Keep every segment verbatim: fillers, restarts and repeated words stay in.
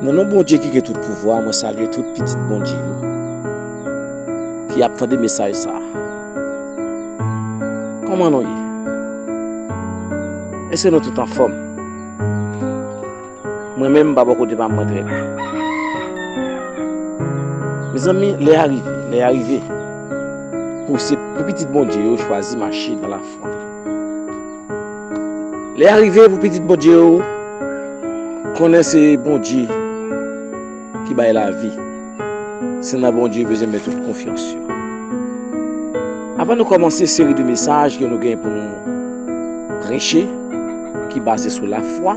Nan non Bondye ki gen tout pouvwa, mwen salye tout pitit Bondye yo ki ap tande mesaj sa a. Kòman nou ye? Èske nou tout anfòm? Mwen menm, pa bò kote pa m, mwen trè byen. Mezanmi, lè a rive, lè a rive pou se, pou pitit Bondye yo chwazi mache nan lafwa. Lè a rive pou pitit Bondye yo konnen se Bondye ki bay lavi. Se nan Bondye yo bezwen met tout konfyans yo. Avan nou kòmanse seri de mesaj ke nou gen pou nou preche, ki baze sou lafwa,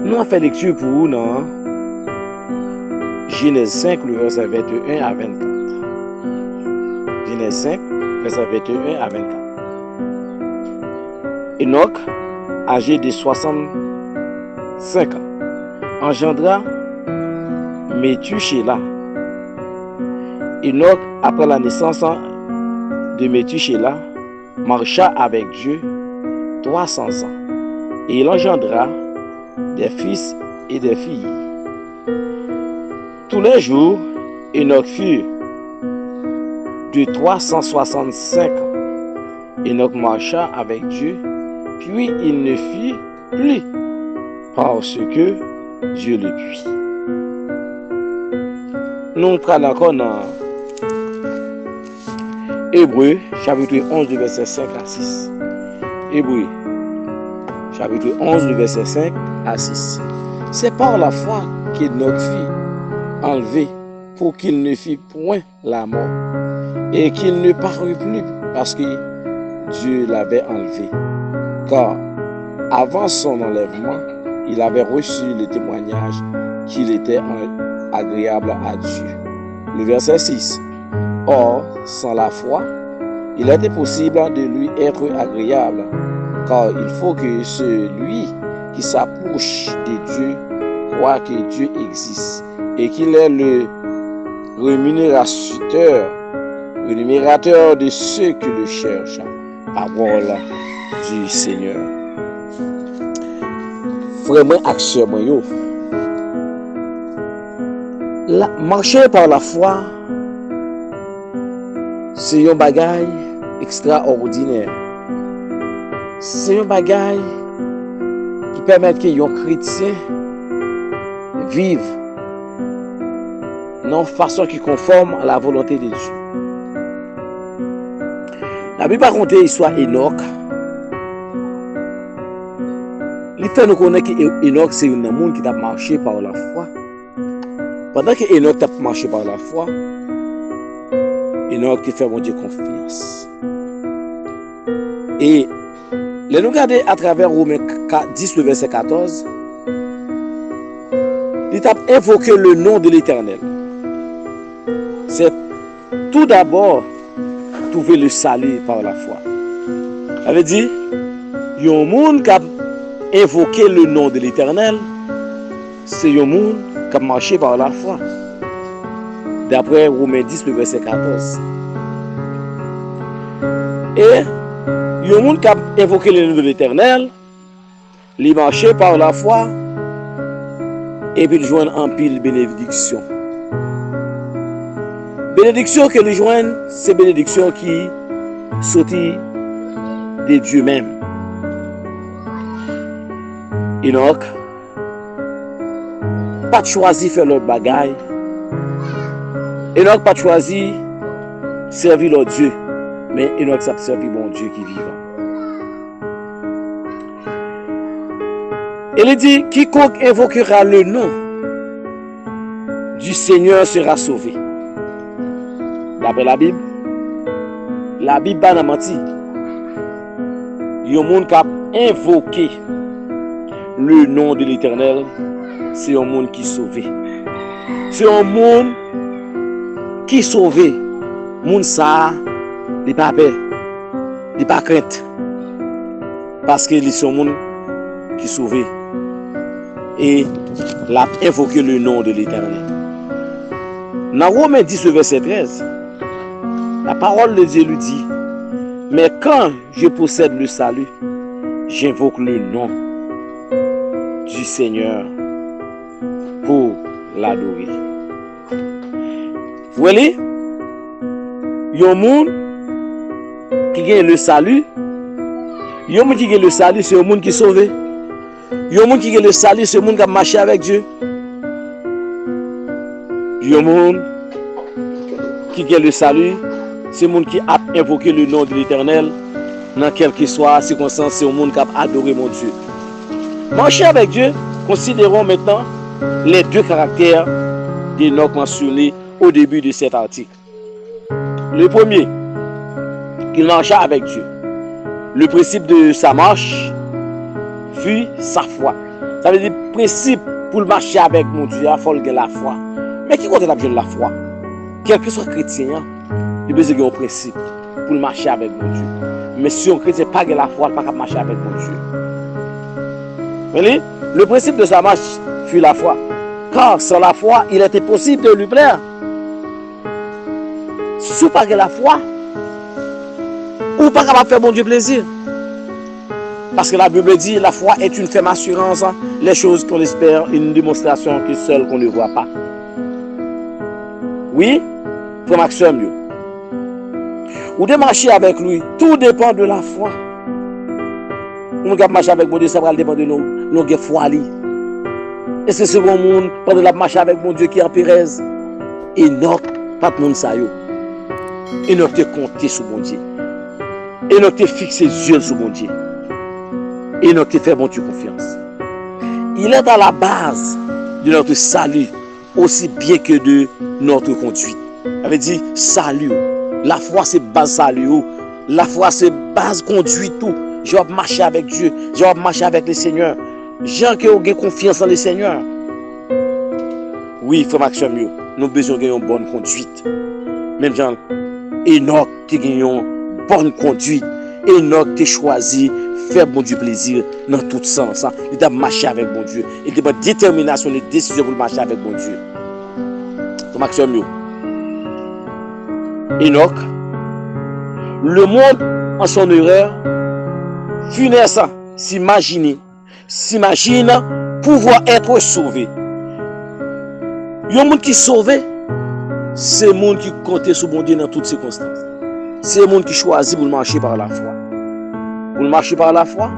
nou ap fè lekti pou ou nan Jenèz senk, le vèsè venteyen a vennkat. Jenèz senk, vèsè venteyen a vennkat. Enòk, âgé de soixante-cinq ans, engendra Methushélah. Enòk, après la naissance de Methushélah, marcha avec Dieu trois cents ans, et il engendra des fils et des filles. Tous les jours, Enoch fut de trois cent soixante-cinq ans. Enoch marcha avec Dieu, puis il ne fit plus, parce que Dieu le prit. Nou pral ankò nan Ebre, chapitre onze, vèsè senk a sis. Ebre, chapitre onze, vèsè senk a sis. C'est par la foi qu'Enoch fut enlevé pour qu'il ne vît point la mort, et qu'il ne parut plus, parce que Dieu l'avait enlevé. Car avant son enlèvement, il avait reçu le témoignage qu'il était agréable à Dieu. Le verset six. Or, sans la foi, il est impossible de lui être agréable, car il faut que celui qui s'approche de Dieu croit que Dieu existe et qu'il est le rémunérateur, rémunérateur de ceux qui le cherchent. Parole du Seigneur. Frè mwen ak sè mwen yo, la, marcher par la foi, se yon bagay ekstraòdinè. Se yon bagay ki pèmèt ke yon kretyen viv nan yon fason ki konfòm a la volonte de Dye. Labib rakonte istwa Enòk. Li fè nou konnen ke E-, Enòk se youn nan moun ki t ap mache pa lafwa. Pandan ke Enòk t ap mache pa lafwa, Enòk te fè Bondye konfyans. E lè nou gade atravè Women ka-, dis, le vèsè katòz, li t ap envoke le non de Letènèl. C'est tout d'abord trouver le salut par la foi. Sa vle di, yon moun k ap envoke le non de Letènèl, se yon moun k ap mache pa lafwa. Daprè Women dis, le vèsè katòz. E yon moun k ap envoke le non de Letènèl, li mache pa lafwa, epi l jwenn anpil benediksyon. Benediksyon ke li jwenn, se benediksyon ki soti de Dye menm. Enòk pa t chwazi fè lòt bagay. Enòk pa t chwazi sèvi lòt dye, men Enòk t ap sèvi Bondye ki vivan. E li di, quiconque invoquera le nom du Seigneur sera sauvé. Daprè Labib, Labib pa nan manti. Yon moun k ap envoke le non de Letènèl, se yon moun ki sove. Se yon moun ki sove. Moun sa a, li pa pè, li pa krent. Paske li se yon moun ki sove. E l ap envoke le non de Letènèl. Nan Women dis, le vèsè trèz, la parole de Dieu lui dit, mais quand je possède le salut, j'invoque le nom du Seigneur. pou l adore. Ou wè li? Yon moun ki gen le salut, yon moun ki gen le salut, se yon moun ki sove. Yon moun ki gen le salut, se yon moun k ap mache avèk Dye. Yon moun ki gen le salut, se moun ki ap envoke le nom de l'Éternel nan kèlkeswa sikonstans, se yon moun k ap adore Bondye. Marcher avec Dieu, considérons maintenant les deux caractères d'Enoch mentionnés au début de cet article. Le premier, il marcha avec Dieu. Le principe de sa marche fut sa foi. Sa vle di, prensip pou l mache avèk Bondye a, fò l gen lafwa. Men ki kote l ap jwenn lafwa? Kèlkeswa kretyen an, li bezwen gen yon prensip pou l mache avèk Bondye. Men si yon kretyen pa gen lafwa, l pa kab mache avèk Bondye. Men li, le principe de sa marche fut la foi. Car sans la foi, il est impossible de lui plaire. Si w pa gen lafwa, ou pa kapab fè Bondye plezi. Parce que la Bible dit, la foi est une ferme assurance, les choses qu'on espère, une démonstration que celle qu'on ne voit pas. Wi, frè m ak sè m yo. Ou te mache avèk li, tout dépend de la foi. Yon moun k ap mache avèk Bondye, sa pral depann de lon-, longè fwa li. Èske se yon moun, pandan l ap mache avèk Bondye, ki an perèz? Enòk pa t moun sa yo. Enòk te konte sou Bondye. Enòk te fikse zye l sou Bondye. Enòk te fè Bondye konfyans. Il est à la base de notre salut aussi bien que de notre conduite. Sa vle di, sali w. Lafwa se baz sali w. Lafwa se baz kondwit ou. Jan w ap mache avèk Dye, jan w ap mache avèk le Senyè, jan ke w gen konfyans nan le Senyè. Wi, frè m ak sè m yo, nou bezwen gen yon bòn kondwit. Menm jan Enòk te gen yon bòn kondwit. Enòk te chwazi fè Bondye plezi nan tout sans. Li t ap mache avèk Bondye. Li te pran detèminasyon, li desizyon pou l mache avèk Bondye. Frè m ak sè m yo, Enòk, le monde en son erreur funeste s'imagine s'imagine pouvoir être sauvé. Yon moun ki sove, se moun ki konte sou Bondye nan tout sikonstans. Se moun ki chwazi pou l mache pa lafwa. Pou l mache pa lafwa,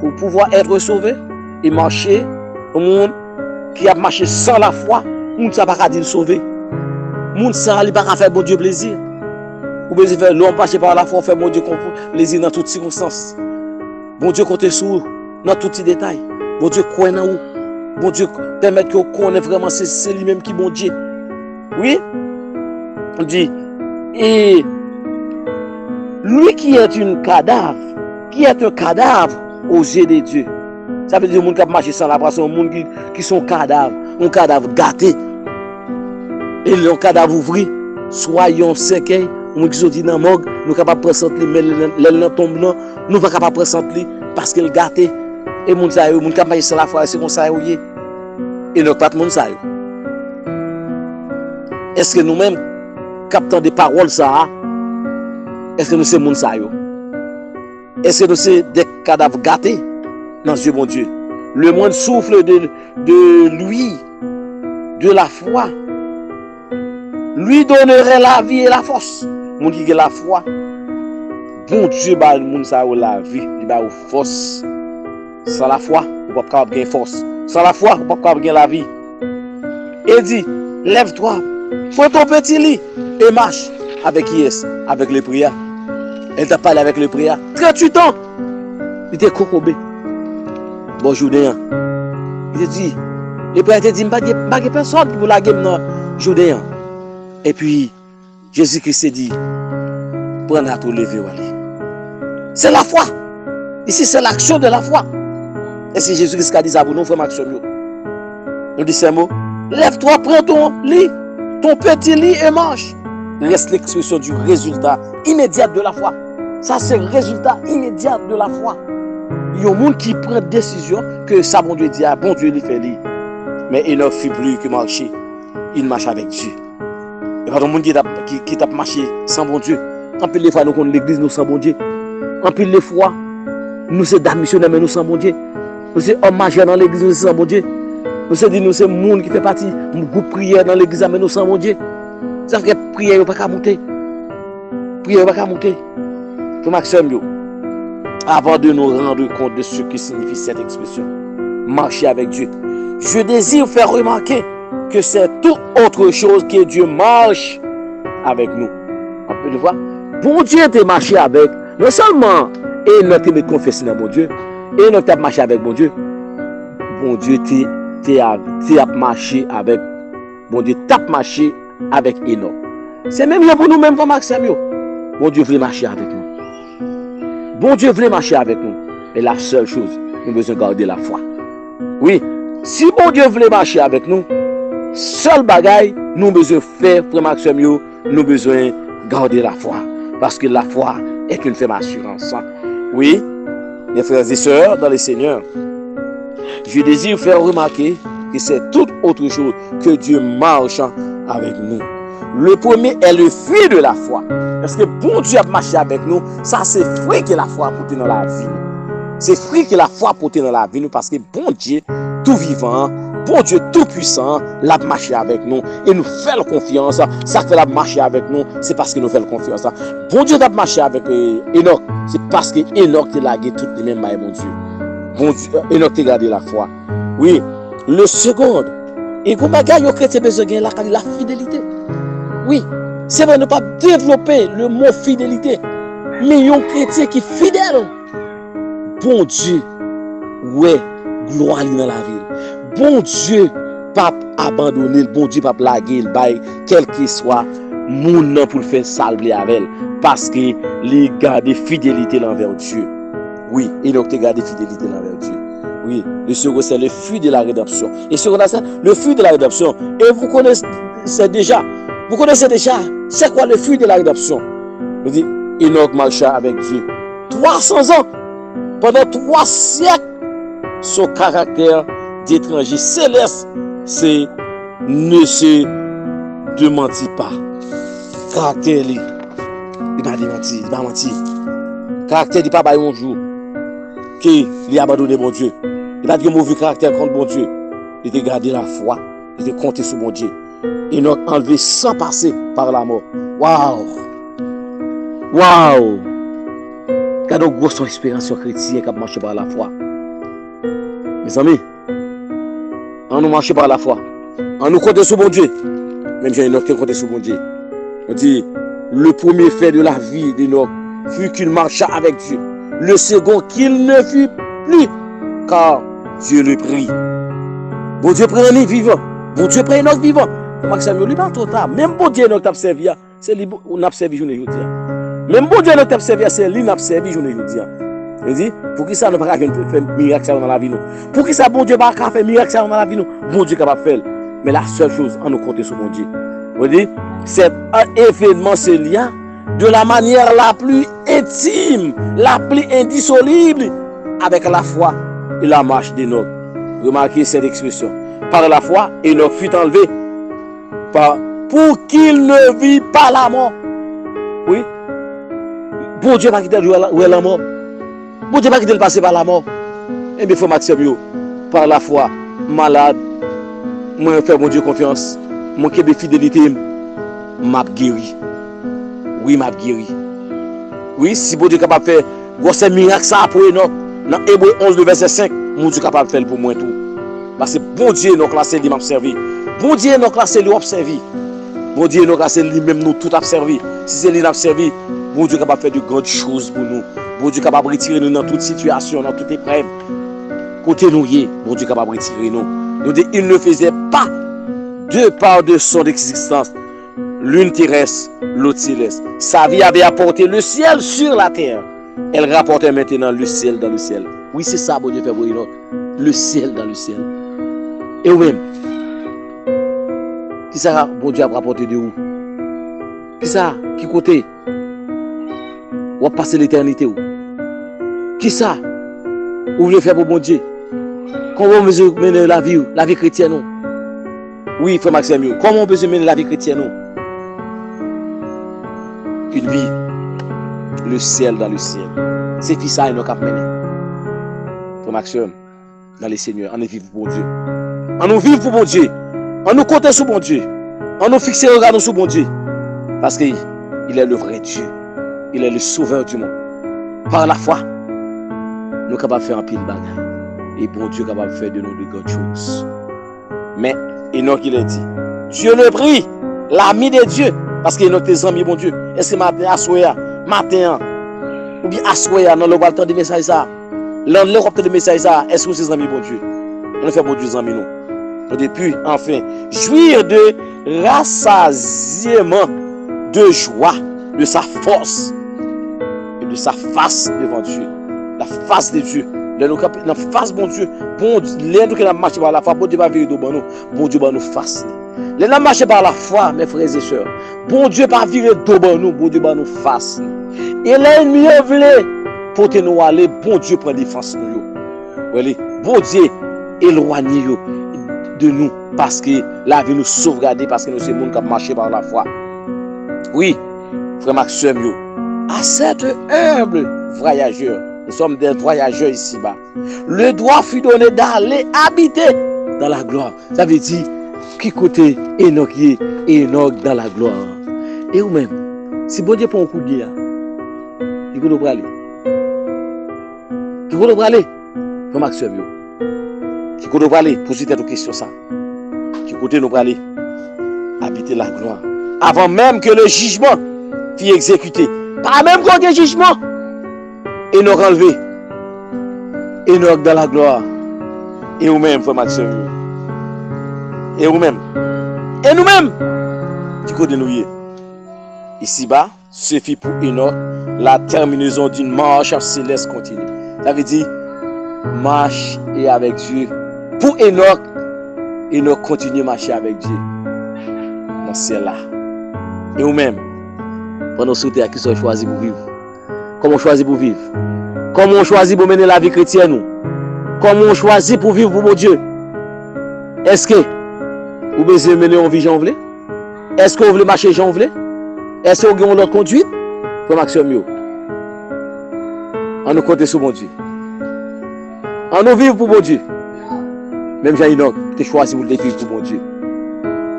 pou pouvoir être sauvé, e mache, yon moun ki ap mache san lafwa, moun sa pa ka di l sove. Moun sa, li pa ka fè Bondye plezi. Ou bezwen fè, lè w ap mache pa lafwa, w fè Bondye konprann plezi nan tout sikonstans. Bondye konte sou ou nan tout ti detay. Bondye kwè nan ou. Bondye pèmèt ke w konnen vrèman se, se li menm ki Bondye. Wi. Li di, et lui qui est une cadavre, qui est un cadavre aux yeux de Dieu. Sa vle di yon moun k ap mache san lafwa, se yon moun ki, ki se yon kadav, yon kadav gate. E lè yon kadav ouvri, swa yon sèkèy, yon moun ki soti nan mòg, nou kapab pran sant li, men lè, lè l nan tonm nan, nou pa kapab pran sant li, paske l gate. E moun sa yo, moun k ap mache san lafwa yo, se konsa yo ye. Enòk pa t moun sa yo. Èske nou menm k ap tande pawòl sa a, èske nou se moun sa yo? Èske nou se de kadav gate nan zye Bondye? Le monde souffle de, de lui, de la foi. Lui donnerait la vie et la force. Moun ki gen lafwa, Bondye ba moun sa yo lavi, li ba yo fòs. San lafwa, ou p ap kapab gen fòs. San lafwa, ou p ap kapab gen lavi. E di, lève-toi, prends ton petit lit et marche. Avec qui est-ce? Avec lepre a. Lè l t ap pale avèk lepre a, tranntuit an, li te kokobe bò Jouden an. Li te di, lepre a te di, m pa gen, m pa gen pèsòn ki pou lage m nan Jouden an. Epi, Jezi Kris te di, pran nat ou, leve w ale. Se lafwa. Isi, se l'action de la foi. Èske Jezi Kris ka di sa pou nou, frè m ak sè m yo? Nou di sèl mo, lève-toi, prends ton lit, ton petit lit et marche. Reste l'expression du résultat immédiat de la foi. Sa se rezilta imedya de lafwa. Yon moun ki pran desizyon ke sa Bondye di a, Bondye li fè li. Mais Enoch fit plus que marcher, il marche avec Dieu. E pa t yon moun ki t ap, ki, ki t ap mache san Bondye. Anpil de fwa, nou konn legliz, nou san Bondye. Anpil de fwa, nou se dam misyonè, men nou san Bondye. Nou se òm majè nan legliz, nou se san Bondye. Nou se di nou se moun ki fè pati gwoup priyè nan legliz la, men nou san Bondye. Sa fè priyè yo pa ka moute. Priyè yo pa ka moute. Frè m ak sè m yo, avant de nous rendre compte de ce que signifie cette expression, marcher avec Dieu, je désire faire remarquer que c'est tout autre chose que Dieu marche avec nous. Ankò yon fwa, Bondye te mache avèk, non sèlman Enòk te met konfyans li nan Bondye, Enòk t ap mache avèk Bondye, Bondye te, te, a- te ap mache avèk, Bondye t ap mache avèk Enòk. Se menm jan pou nou menm, frè m ak sè m yo. Bondye vle mache avèk nou. Bondye vle mache avèk nou. Men la sèl choz, nou bezwen gade lafwa. Wi, si Bondye vle mache avèk nou, sèl bagay nou bezwen fè, frè m ak sè m yo, nou bezwen gade lafwa. Paske la foi est une ferme assurance. Oui, mes frères et sœurs dans le Seigneur, je désire faire remarquer que c'est tout autre chose que Dieu marche avec nous. Le premier est le fruit de la foi. Paske Bondye ap mache avèk nou, sa se fwi ke lafwa pote nan lavi nou. Se fwi ke lafwa pote nan lavi nou, paske Bondye tou vivan an, Bondye tou pwisan an, l ap mache avèk nou e nou fè l konfyans. Sa k fè l ap mache avèk nou, se paske nou fè l konfyans. Bondye t ap mache avèk, eh, Enòk, se paske Enòk te lage tout li menm bay Bondye. Bondye, Enòk te gade lafwa. Wi, le second, e gon bagay yon kretyen bezwen gen lakay li, la fidelite. Wi, se vre nou p ap devlope le mo fidelite, men yon kretyen ki fidèl, Bondye wè glwa li nan lavi l. Bondye p ap abandone l, Bondye p ap lage l bay kèlkeswa moun nan pou l fè sa l vle avè l, paske li gade fidelite l anvè Dye. Wi, Enòk te gade fidelite l anvè Dye. Wi, le second, c'est le fruit de la rédemption. Et ce qu'on a, c'est le fruit de la rédemption. Et vous connaissez déjà, vous connaissez déjà, c'est quoi le fruit de la rédemption? Nou di, Enòk mache avèk Dye twa san zan. Pandan twa syèk, son caractère d'étranger céleste, c'est ne se démentit pas. Karaktè li, li pa demanti, li pa manti. Karaktè li pa bay yon jou ke li abandone Bondye. Li pa t gen move karaktè kont Bondye. Li te gade lafwa, li te konte sou Bondye. Enòk anlve san pase pa lamò. Waw! Waw! Gade yon gwo son esperans yon kretyen k ap mache pa lafwa. Mezanmi, ann nou mache pa lafwa. Ann nou konte sou Bondye. Menm jan Enòk te konte sou Bondye. On dit, le premier fait de la vie d'Enoch fut qu'il marcha avec Dieu. Le second, qu'il ne vit plus, car Dieu le prit. Bondye pran li vivan. Bondye pran Enòk vivan. Frè m ak sè m yo, li pa twò ta. Menm Bondye Enòk t ap sèvi a, se li n ap sèvi jounen jodi a. Menm Bondye Enòk t ap sèvi a, se li n ap sèvi jounen jodi a. Li di, poukisa nou pa ka jwenn fè mirak sa yo nan lavi nou? Poukisa Bondye pa ka fè mirak sa yo nan lavi nou? Bondye kapab fè l. Men la sèl choz, ann nou konte sou Bondye. Li di, c'est un événement, ce lien, de la manière la plus intime, la plus indissoluble, avec la foi et la marche d'Enoch. Remarquez cette expression. Par la foi, Enoch fut enlevé pa, pour qu'il ne vit pas la mort. Wi. Bondye pa kite l wè la- wè lanmò. Bondye pa kite l pase pa lamò. Ebyen, frè m ak sè m yo, pa lafwa, m malad, mwen fè Bondye konfyans, mwen kenbe fidelite m, m ap geri. Wi, m ap geri. Wi, si Bondye kapab fè gwosè mirak sa a pou Enòk, nan Ebre onz, de vèsè senk, Bondye kapab fè l pou mwen tou. Paske Bondye Enòk la, se li m ap sèvi. Bondye Enòk la, se li w ap sèvi. Bondye Enòk la, se li menm nou tout ap sèvi. Si se li n ap sèvi, Bondye kapab fè de grandes choses pou nou. Bondye kapab retire nou nan tout sitiyasyon, nan tout eprèv. Kote nou ye, Bondye kapab retire nou. Nou di, il ne faisait pas deux parts de son existence, l'une terrestre, l'autre céleste. Sa vie avait apporté le ciel sur la terre. Elle rapportait maintenant le ciel dans le ciel. Wi, se sa Bondye fè pou Enòk. Le ciel dans le ciel. E ou menm? Kisa Bondye ap rapòte de ou? Kisa? Ki kote w ap pase letènite w? Kisa ou vle fè pou Bondye? Kòman w bezwen mennen lavi w, lavi kretyèn ou? Wi, frè m ak sè m yo, kòman w bezwen mennen lavi kretyèn ou? Une vie, le ciel dans le ciel. Se fi sa Enòk ap mennen. Frè m ak sè m, dans le Seigneur, ann viv Bondye. Ann nou viv pou Bondye. Ann nou konte sou Bondye. Ann nou fikse rega nou sou Bondye. Paske il est le vrai Dieu. Il est le sauveur du monde. Par la foi, nou kapab fè anpil bagay. E Bondye kapab fè de nou de grandes choses. Men, Enòk, il est dit, Dieu le prit, l'ami de Dieu. Paske Enòk te zanmi Bondye. Èske maten, aswè a, maten an, oubyen aswè a, nan lè w pral tande mesaj sa a, nan lè w ap tande mesaj sa a, èske w se zanmi Bondye? Ann fè Bondye zanmi nou. Epi, anfen, jouir de rassasiement, de joie, de sa force et de sa face devant Dieu. La face de Dieu. Lè nou kanpe nan fas Bondye, Bondye, lè nou ke n ap mache pa lafwa, Bondye pa vire do ban nou. Bondye ban nou fas li. Lè n ap mache pa lafwa, mes frères et sœurs, Bondye pa vire do ban nou, Bondye ban nou fas li. E lè ènmi yo vle pote nou ale, Bondye pran defans nou yo. Wè li, Bondye elwanye yo de nou, paske lavi nou sovgade, paske nou se moun k ap mache pa lafwa. Wi, frè m ak sè m yo, à cet humble voyageur, nous sommes des voyageurs ici-bas, le droit fut donné d'aller habiter dans la gloire. Sa vle di, ki kote Enòk ye? Enòk dans la gloire. E ou menm, si Bondye pran w kout de a, ki kote w prale? Ki kote w prale? Frè m ak sè m yo, ki kote w prale? Poze tèt ou kesyon sa. Ki kote nou prale? Habiter la gloire. Avant même que le jugement fût exécuté. Pa menm ke w gen jijman, Enòk anlve. Enòk dans la gloire. E ou menm, frè m ak sè m yo? E ou menm? E nou menm? Ki kote nou ye? Ici-bas, ce fut pour Enoch la terminaison d'une marche céleste continue. Sa vle di, mach e avèk Dye. Pou Enòk, Enòk kontinye mache avèk Dye nan syèl la. E ou menm, pandan w sou tè a, kisa w chwazi pou viv? Kòman w chwazi pou viv? Kòman w chwazi pou mennen lavi kretyèn ou? Kòman w chwazi pou viv pou Bondye? Èske ou bezwen mennen yon vi jan w vle? Èske w vle mache jan w vle? Èske w gen yon lòt kondwit? Frè m ak sè m yo, ann nou konte sou Bondye. Ann nou viv pou Bondye. Menm jan Enòk te chwazi pou l te viv pou Bondye.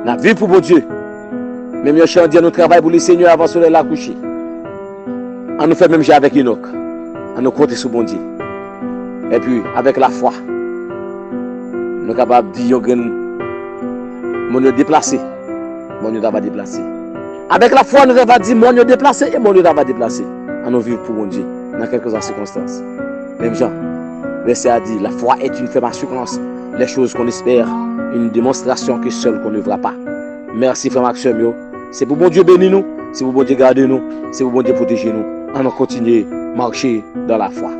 N ap viv pou Bondye. Menm jan chan an di, ann nou travay pou le Senyè avan solèy la kouche. Ann nou fè menm jan avèk Enòk. Ann nou konte sou Bondye. Epi, avèk lafwa, nou kapab di yon grenn mòn yo deplase, mòn yo ta va deplase. Avèk lafwa, nou ta va di mòn yo deplase e mòn yo ta va deplase. Ann nou viv pou Bondye nan kèlkeswa sikonstans. Menm jan vèsè a di, la foi est une ferme assurance, les choses qu'on espère, une démonstration que celle qu'on ne voit pas. Mèsi frè m ak sè m yo. Se pou Bondye beni nou, se pou Bondye gade nou, se pou Bondye pwoteje nou. Ann nou kontinye mache dans la foi.